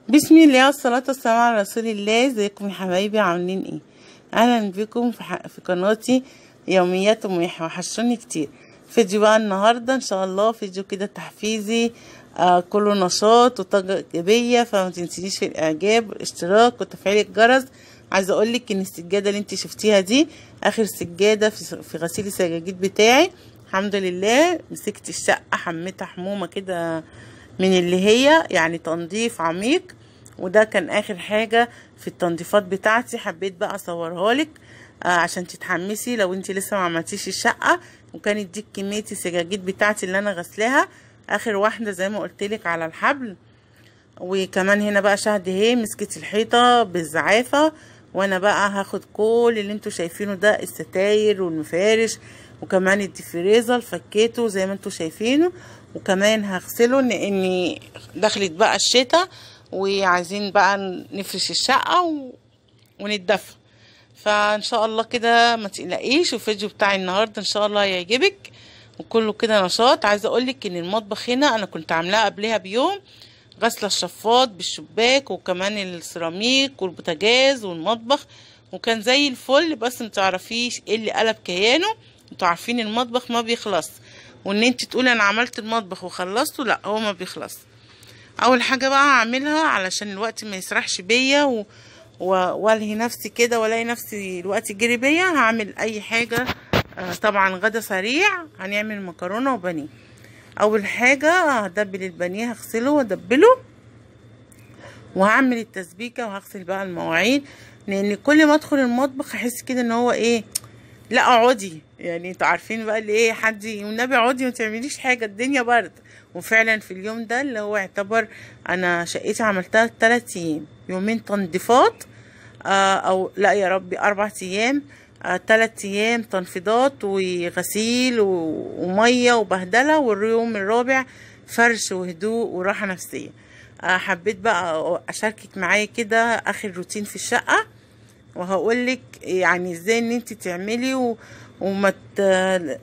بسم الله والصلاة والسلام على رسول الله. ازيكم يا حبايبي، عاملين ايه؟ اهلا بكم في قناتي يوميات ام يحيى. وحشوني كتير. فيديو بقى النهارده ان شاء الله فيديو كده تحفيزي، كله نشاط وطاقة ايجابية، فما تنسينيش في الاعجاب والاشتراك وتفعيل الجرس. عايزه اقولك ان السجادة اللي انت شفتيها دي اخر سجادة في غسيل السجاجيد بتاعي. الحمد لله مسكت الشقة حميتها حمومه كده من اللي هي يعني تنظيف عميق، وده كان اخر حاجة في التنظيفات بتاعتي. حبيت بقى اصورها لك عشان تتحمسي لو انت لسه ما عملتيش الشقة. وكانت دي كمية السجاجيد بتاعتي اللي انا غسلاها، اخر واحدة زي ما قلت لك على الحبل. وكمان هنا بقى شهد اهي مسكت الحيطة بالزعافه، وانا بقى هاخد كل اللي انتوا شايفينه ده، الستاير والمفارش وكمان الديفريزر فكيته زي ما انتوا شايفينه، وكمان هغسله لاني دخلت بقى الشتاء وعايزين بقى نفرش الشقة ونتدفى. فان شاء الله كده ما تقلقيش، والفيديو بتاعي النهارده ان شاء الله هيعجبك وكله كده نشاط. عايزه اقولك ان المطبخ هنا انا كنت عاملاه قبلها بيوم، غسله الشفاط بالشباك وكمان السيراميك والبوتاجاز والمطبخ، وكان زي الفل. بس متعرفيش ايه اللي قلب كيانه. انتوا عارفين المطبخ ما بيخلص، وان انت تقولي انا عملت المطبخ وخلصته، لا هو ما بيخلص. اول حاجة بقى هعملها علشان الوقت ما يسرحش بيا والهي نفسي كده والاقي نفسي الوقت جري بيا، هعمل اي حاجة. طبعا غدا سريع، هنعمل مكرونه وبانيه. اول حاجة هدبل البانيه، هغسله وادبله وهعمل التسبيكه وهغسل بقى المواعين، لان كل ما ادخل المطبخ احس كده ان هو ايه، لا اقعدي، يعني انتوا عارفين بقى اللي ايه، حد والنبي اقعدي ما تعمليش حاجة الدنيا برد. وفعلا في اليوم ده اللي هو يعتبر انا شقتي عملتها 3 ايام، يومين تنظيفات او لا يا ربي 4 ايام، 3 ايام تنفيضات وغسيل ومية وبهدله، واليوم الرابع فرش وهدوء وراحة نفسية. حبيت بقى اشاركك معايا كده اخر روتين في الشقة، وهقولك يعني ازاي ان انت تعملي وما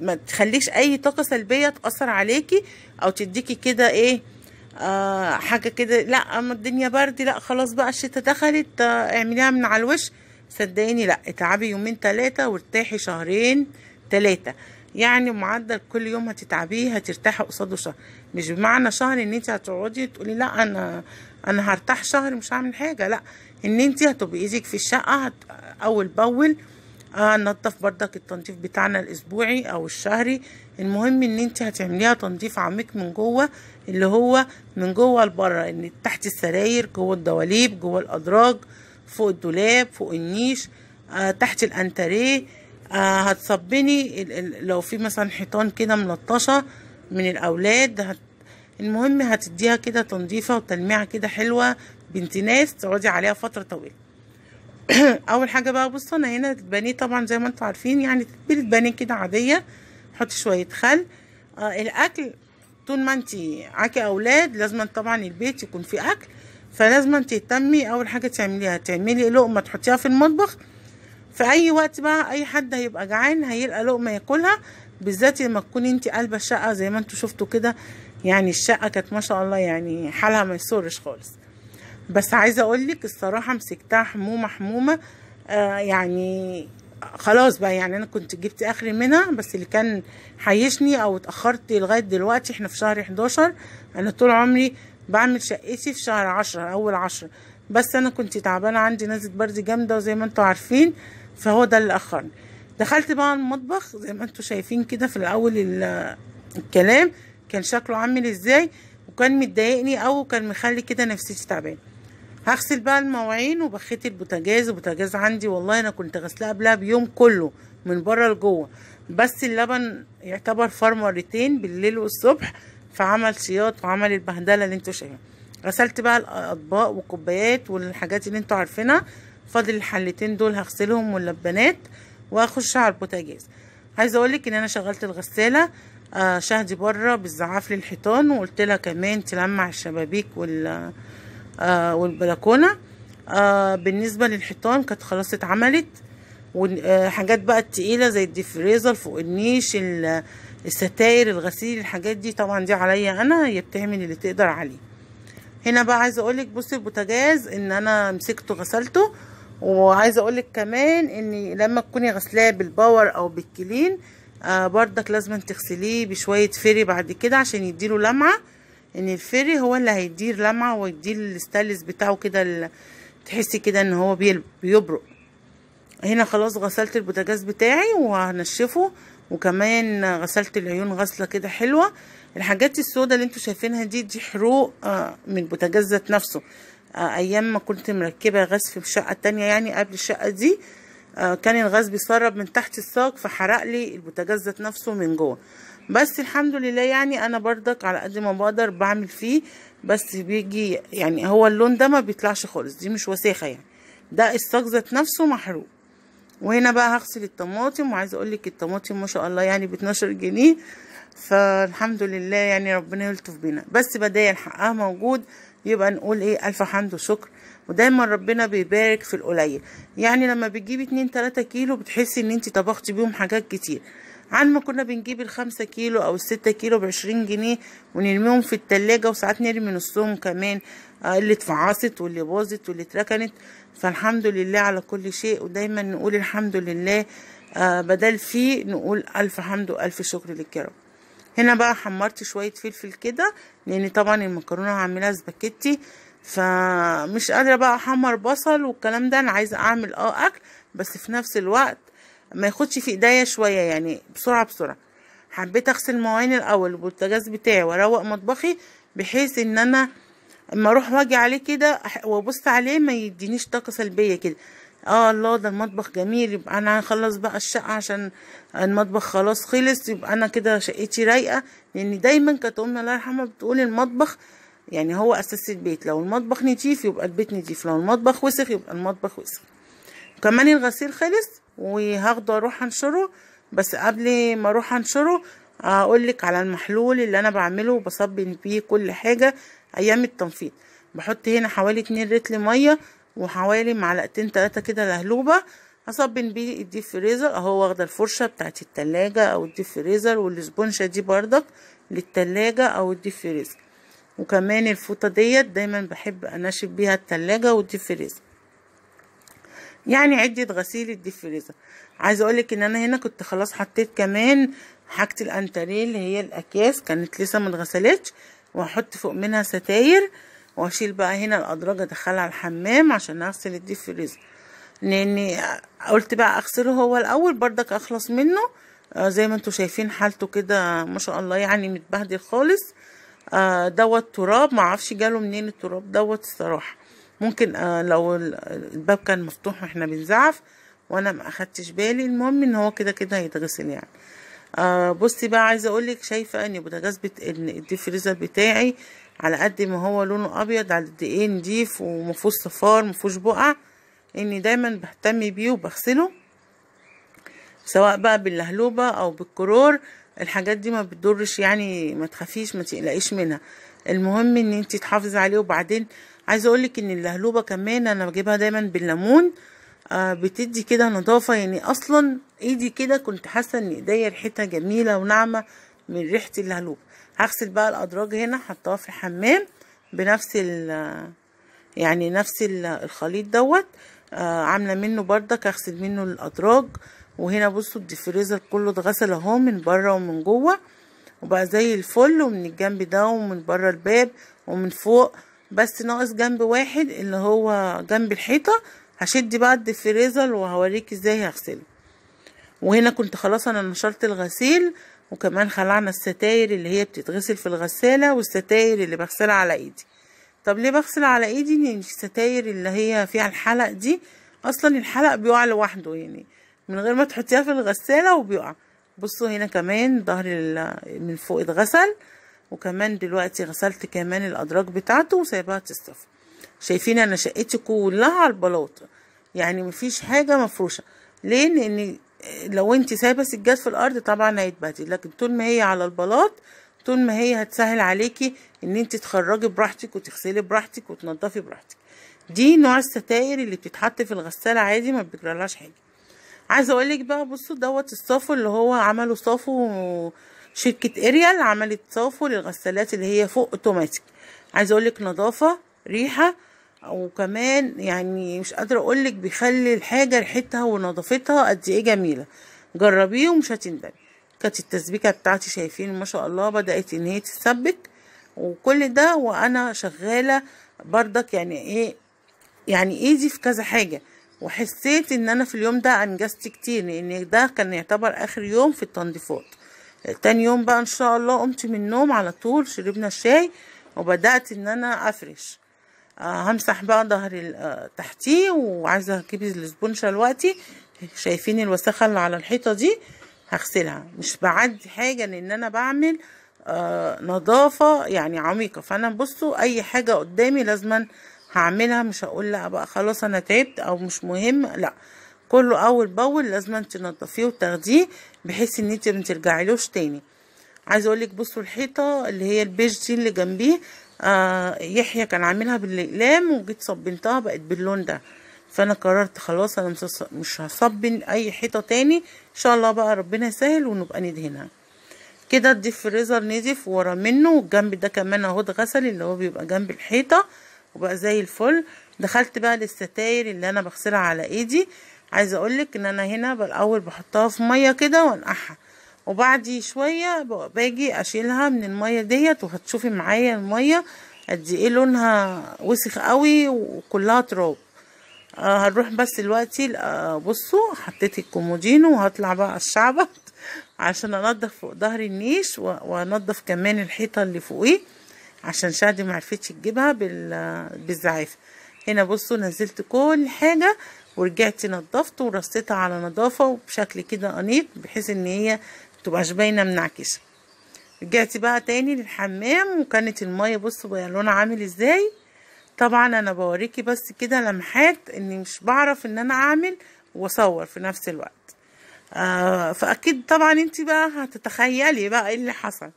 ما تخليش اي طاقة سلبية تاثر عليكي او تديكي كده ايه حاجة كده، لا اما الدنيا برد، لا خلاص بقى الشتا دخلت، اعمليها من على الوش. صدقيني لا، اتعبي يومين 3 وارتاحي 2 3 شهور، يعني معدل كل يوم هتتعبيه هترتاحي قصاده شهر. مش بمعنى شهر ان انت هتقعدي تقولي لا انا هرتاح شهر مش هعمل حاجة، لا، ان انت هتبقي ايدك في الشقة اول باول. ننضف بردك التنظيف بتاعنا الاسبوعي او الشهري. المهم ان انت هتعمليها تنظيف عميق من جوه، اللي هو من جوه لبره، ان تحت السراير، جوه الدواليب، جوه الادراج، فوق الدولاب، فوق النيش، تحت الانتريه. هتصبني لو في مثلا حيطان كده ملطشه من الاولاد، المهم هتديها كده تنظيفه وتلميعه كده حلوة بنت ناس تقعدي عليها فترة طويلة. اول حاجة بقى بصوا، انا هنا البانيه طبعا زي ما انتوا عارفين يعني تتبيله بانيه كده عادية، حطي شوية خل. الاكل طول ما انت معاكي اولاد لازم طبعا البيت يكون فيه اكل، فلازم تهتمي. اول حاجة تعمليها تعملي لقمة تحطيها في المطبخ في اي وقت بقى، اي حد هيبقى جعان هيلقى لقمة ياكلها، بالذات لما تكوني انت قلبه الشقة زي ما انتوا شفتوا كده. يعني الشقة كانت ما شاء الله يعني حالها ما يسرش خالص. بس عايزه اقولك الصراحة مسكتها حمومه حمومه، يعني خلاص بقى، يعني انا كنت جبت اخري منها، بس اللي كان حيشني او اتاخرت لغاية دلوقتي، احنا في شهر 11، انا طول عمري بعمل شقتي في شهر 10 اول 10، بس انا كنت تعبانة عندي نزله برد جامدة وزي ما انتوا عارفين، فهو ده اللي اخرني. دخلت بقى المطبخ زي ما انتوا شايفين كده في الاول الكلام كان شكله عامل ازاي، وكان مضايقني او كان مخلي كده نفسيتي تعبانة. هغسل بقى المواعين وبخيت البوتاجاز. البوتاجاز عندي والله انا كنت غسلاه قبلها بيوم كله من بره لجوه، بس اللبن يعتبر فار مرتين بالليل والصبح، فعمل شياط وعمل البهدله اللي انتوا شايفينها. غسلت بقى الاطباق والكوبايات والحاجات اللي انتوا عارفينها، فاضل الحلتين دول هغسلهم واللبانات واخش على البوتاجاز. عايزه اقولك ان انا شغلت الغسالة، شهدي بره بالزعاف للحيطان، وقلت لها كمان تلمع الشبابيك والبلكونه. بالنسبة للحيطان كانت خلاص اتعملت، وحاجات بقى التقيله زي الديفريزر فوق النيش، الستاير، الغسيل، الحاجات دي طبعا دي عليا انا، هي بتعمل اللي تقدر عليه. هنا بقى عايزه اقولك بصي البوتاجاز ان انا مسكته غسلته، وعايزه اقولك كمان ان لما تكوني غسلاه بالباور او بالكلين بردك لازم تغسليه بشوية فيري بعد كده عشان يديله لمعة، ان الفيري هو اللي هيدير لمعة ويدير الستانلس بتاعه كده، تحسي كده ان هو بيبرق. هنا خلاص غسلت البوتاجاز بتاعي وهنشفه، وكمان غسلت العيون غسله كده حلوة. الحاجات السوداء اللي انتوا شايفينها دي حروق من البوتاجاز ذات نفسه. ايام ما كنت مركبة غاز في الشقة التانية، يعني قبل الشقة دي، كان الغاز بيسرب من تحت الصاج فحرق لي البوتاجاز ذات نفسه من جوه. بس الحمد لله يعني انا بردك على قد ما بقدر بعمل فيه، بس بيجي يعني هو اللون ده ما بيطلعش خالص، دي مش وساخة يعني، ده الصاج ذات نفسه محروق. وهنا بقى هغسل الطماطم، وعايزه اقول لك الطماطم ما شاء الله يعني ب 12 جنيه، فالحمد لله يعني ربنا يلطف بينا، بس بدايل حقها موجود، يبقى نقول ايه الف حمد وشكر. ودايما ربنا بيبارك في القليل، يعني لما بتجيبي 2 3 كيلو بتحسي ان انت طبختي بيهم حاجات كتير، عن ما كنا بنجيب 5 كيلو او 6 كيلو ب20 جنيه ونرميهم في التلاجة، وساعات نرمي نصهم كمان، اللي اتفعصت واللي باظت واللي اتركنت. فالحمد لله على كل شيء، ودايما نقول الحمد لله، بدل فيه نقول الف حمد والف شكر لك يا رب. هنا بقى حمرت شوية فلفل كده، لان طبعا المكرونه هعملها سباكيتي، فمش قادرة بقى احمر بصل والكلام ده، انا عايزه اعمل اكل بس في نفس الوقت ما ياخدش في ايديا شوية، يعني بسرعة بسرعة. حبيت اغسل مواعين الاول البوتاجاز بتاعي واروق مطبخي، بحيث ان انا اما اروح واجي عليه كده وابص عليه ما يدينيش طاقة سلبية كده، الله ده المطبخ جميل، يبقى انا هخلص بقى الشقة عشان المطبخ خلاص خلص، يبقى انا كده شقتي رايقة. لان دايما كانت امي الله يرحمها بتقول المطبخ يعني هو اساس البيت، لو المطبخ نضيف يبقى البيت نضيف، لو المطبخ وسخ يبقى المطبخ وسخ. كمان الغسيل خلص وهاخده اروح انشره، بس قبل ما اروح انشره اقولك على المحلول اللي انا بعمله وبصبن بيه كل حاجة ايام التنفيض. بحط هنا حوالي 2 لتر مية وحوالي معلقتين 3 كده لهلوبه، هصبن بيه ال deep freezer اهو، واخده الفرشة بتاعت التلاجة او ال deep freezer، والسبونشه دي بردك للتلاجة او ال deep freezer، وكمان الفوطه ديت دايما بحب انشف بيها التلاجة وال deep freezer، يعني عده غسيل ال deep freezer. عايزه اقولك ان انا هنا كنت خلاص حطيت كمان حاجة الانتريه اللي هي الاكياس، كانت لسه ما اتغسلتش، وهحط فوق منها ستاير، واشيل بقى هنا الادراج ادخلها الحمام عشان اغسل ال deep freezer، لاني قلت بقى اغسله هو الاول بردك اخلص منه. زي ما انتوا شايفين حالته كده ما شاء الله يعني متبهدل خالص. دوت تراب، ما اعرفش جاله منين التراب دوت الصراحة، ممكن لو الباب كان مفتوح واحنا بنزعف وانا ما اخدتش بالي. المهم ان هو كده كده هيتغسل يعني. بصي بقى عايزه اقولك، شايفه ان بوتاجاز ال deep freezer بتاعي على قد ما هو لونه ابيض على قد ايه نضيف ومفيهوش صفار مفيهوش بقع، اني دايما بهتم بيه وبغسله سواء بقى باللهلوبه او بالكرور، الحاجات دي ما بتضرش يعني، ما تخافيش ما تقلقيش منها، المهم ان انتي تحافظي عليه. وبعدين عايزه اقولك ان اللهلوبه كمان انا بجيبها دايما بالليمون، بتدي كده نظافة يعني. اصلا ايدي كده كنت حاسه ان ايديا ريحتها جميلة وناعمه من ريحه اللهلوبه. هغسل بقى الادراج هنا، حطاها في الحمام بنفس يعني نفس الخليط دوت، عامله منه بردك هغسل منه الادراج. وهنا بصوا ال deep freezer كله اتغسل اهو من بره ومن جوه، وبقى زي الفل، ومن الجنب ده ومن بره الباب ومن فوق، بس ناقص جنب واحد اللي هو جنب الحيطة. هشد بقى ال deep freezer وهوريك ازاي هغسله. وهنا كنت خلاص انا نشرت الغسيل، وكمان خلعنا الستاير اللي هي بتتغسل في الغسالة والستاير اللي بغسلها على ايدي. طب ليه بغسل على ايدي؟ لان الستاير اللي هي فيها الحلق دي اصلا الحلق بيقع لوحده، يعني من غير ما تحطيها في الغسالة وبيقع. بصوا هنا كمان ظهر من فوق اتغسل، وكمان دلوقتي غسلت كمان الادراج بتاعته وسايباها تصطف. شايفين انا شقتي كلها على البلاط، يعني مفيش حاجة مفروشه. ليه؟ لان لو انت سايبه سجاد في الارض طبعا هيتبهدل، لكن طول ما هي على البلاط طول ما هي هتسهل عليكي ان انت تخرجي براحتك وتغسلي براحتك وتنضفي براحتك. دي نوع الستاير اللي بتتحط في الغسالة عادي ما بيجرالهاش حاجة. عايزه اقولك بقى بصوا دوت الصافو اللي هو عمله صافو شركة اريال عملت صافو للغسالات اللي هي فوق اوتوماتيك. عايزه اقولك نظافة، ريحه، وكمان يعني مش قادرة اقولك بيخلي الحاجة ريحتها ونظافتها قد ايه جميلة. جربيه ومش هتندمي. كانت التسبيكه بتاعتي شايفين ما شاء الله بدات ان هي تتسبك، وكل ده وانا شغالة بردك يعني ايه، يعني ايدي في كذا حاجة. وحسيت ان انا في اليوم ده انجزت كتير، لان ده كان يعتبر اخر يوم في التنظيفات. تاني يوم بقى ان شاء الله قمت من النوم على طول، شربنا الشاي وبدات ان انا افرش. همسح بقى ظهر تحتيه، وعايزه اجيب الاسبونشه دلوقتي. شايفين الوساخه اللي على الحيطة دي هغسلها، مش بعدي حاجة لان انا بعمل نظافة يعني عميقة. فانا بصوا اي حاجة قدامي لازما هعملها، مش هقول لا بقى خلاص انا تعبت او مش مهم، لا كله اول باول لازما تنضفيه وتاخديه بحيث ان انت ما ترجعيلوش تاني. عايزه اقولك بصوا الحيطة اللي هي البيج دي اللي جنبيه يحيى كان عاملها بالاقلام، وجيت صبنتها بقت باللون ده. فانا قررت خلاص انا مش هصبن اي حيطة تاني، ان شاء الله بقى ربنا يسهل ونبقى ندهنها كده. الديب فريزر نضيف ورا منه، والجنب ده كمان اهو اتغسل اللي هو بيبقى جنب الحيطة وبقى زي الفل. دخلت بقى للستاير اللي انا بغسلها على ايدي. عايزه اقولك ان انا هنا بالاول بحطها في مية كده وانقعها، وبعد شوية باجي اشيلها من المية ديت، وهتشوفي معايا المية قد ايه لونها وسخ قوي وكلها تراب. هنروح بس دلوقتي بصوا حطيت الكومودينو وهطلع بقى الشعبط عشان انضف فوق ظهر النيش، وانضف كمان الحيطة اللي فوقيه عشان شادي معرفتش تجيبها بالزعافه. هنا بصوا نزلت كل حاجة ورجعت نضفت ورصيتها على نظافة وبشكل كده انيق بحيث ان هي متبقاش باينة منعكشه. رجعت بقى تاني للحمام، وكانت المية بصوا بقى لونها عامل ازاي. طبعا انا بوريكي بس كده لمحات اني مش بعرف ان انا اعمل واصور في نفس الوقت، فاكيد طبعا انت بقى هتتخيلي بقى ايه اللي حصل.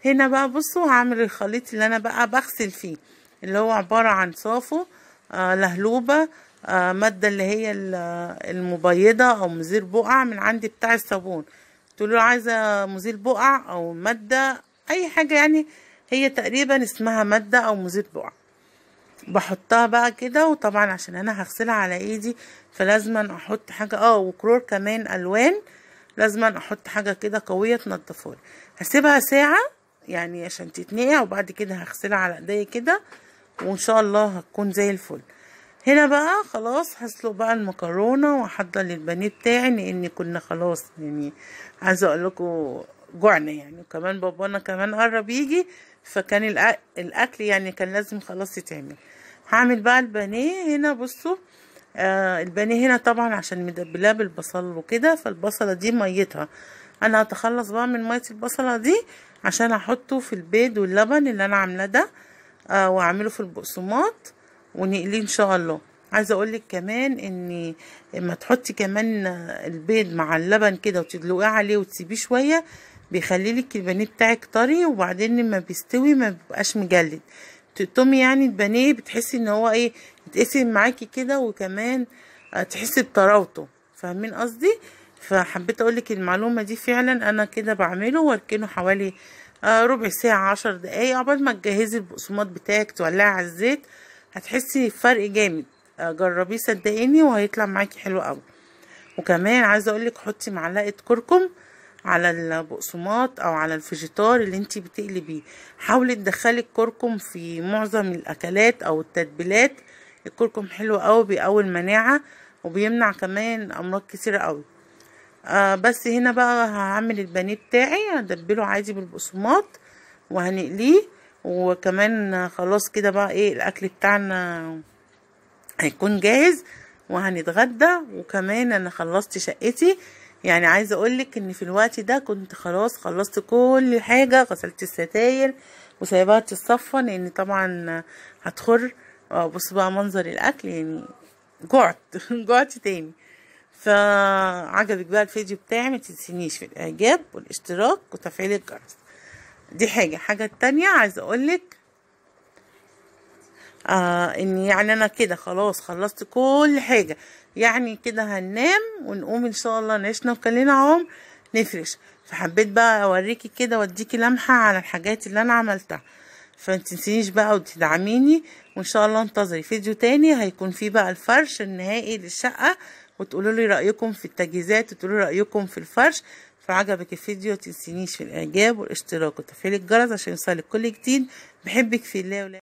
هنا بقى بصوا هعمل الخليط اللي انا بقى بغسل فيه، اللي هو عبارة عن صافو، لهلوبة، مادة اللي هي المبيضة او مزيل بقع من عندي بتاع الصابون. تقولوا عايزة مزيل بقع او مادة اي حاجة، يعني هي تقريبا اسمها مادة او مزيل بقع. بحطها بقى كده، وطبعا عشان انا هغسلها على ايدي فلازم احط حاجة، وكرور كمان الوان، لازم احط حاجة كده قوية تنضفها. هسيبها ساعة يعني عشان تتنقع، وبعد كده هغسلها على ايديا كده وان شاء الله هتكون زي الفل. هنا بقى خلاص هسلق بقى المكرونه واحضر للبانيه بتاعي، لان كنا خلاص يعني عايزه اقول لكم جوعنا يعني، وكمان بابانا كمان قرب يجي، فكان الاكل يعني كان لازم خلاص يتعمل. هعمل بقى البانيه هنا. بصوا البانيه هنا طبعا عشان مدبلاه بالبصل وكده، فالبصله دي ميتها، انا هتخلص بقى من مية البصله دي عشان احطه في البيض واللبن اللي انا عاملاه ده، واعمله في البقسماط ونقليه ان شاء الله. عايزه اقولك كمان ان اما تحطي كمان البيض مع اللبن كده وتدلقيه عليه وتسيبيه شوية، بيخلي لك البانيه بتاعك طري، وبعدين لما بيستوي ما بيبقاش مجلد. تقطمي يعني البانيه بتحسي ان هو ايه، يتقسم معاكي كده، وكمان تحسي بطراوته، فاهمين قصدي؟ فحبيت اقولك المعلومة دي، فعلا انا كده بعمله واركنه حوالي ربع ساعة 10 دقايق عقبال ما تجهزي البقسماط بتاعك تولعي على الزيت، هتحسي بفرق جامد. جربيه صدقيني وهيطلع معاكي حلو قوي. وكمان عايزه اقولك حطي معلقه كركم على البقسماط او على الفيجيتار اللي انتي بتقلي بيه. حاولي تدخلي الكركم في معظم الاكلات او التتبيلات، الكركم حلو قوي، بيقوي المناعة وبيمنع كمان امراض كتيرة قوي. بس هنا بقى هعمل البانيه بتاعي، هدبله عادي بالبقسماط وهنقليه، وكمان خلاص كده بقى ايه الاكل بتاعنا هيكون جاهز وهنتغدى. وكمان انا خلصت شقتي، يعني عايزه اقولك ان في الوقت ده كنت خلاص خلصت كل حاجة، غسلت الستاير وسايباها تتصفى لان طبعا هتخر. بص بقى منظر الاكل، يعني جعت جعت تاني. فعجبك بقى الفيديو بتاعي، ما تنسينيش في الاعجاب والاشتراك وتفعيل الجرس. دي حاجة التانية عايزه اقولك ان يعني انا كده خلاص خلصت كل حاجة، يعني كده هننام ونقوم ان شاء الله نعيشنا وكلنا عمر نفرش. فحبيت بقى اوريكي كده واديكي لمحه على الحاجات اللي انا عملتها. فمتنسينيش بقى وتدعميني، وان شاء الله انتظري فيديو تاني هيكون فيه بقى الفرش النهائي للشقه، وتقولوا لي رايكم في التجهيزات وتقولوا لي رايكم في الفرش. فعجبك الفيديو تنسينيش في الاعجاب والاشتراك وتفعيل الجرس عشان يوصلك كل جديد. بحبك في الله.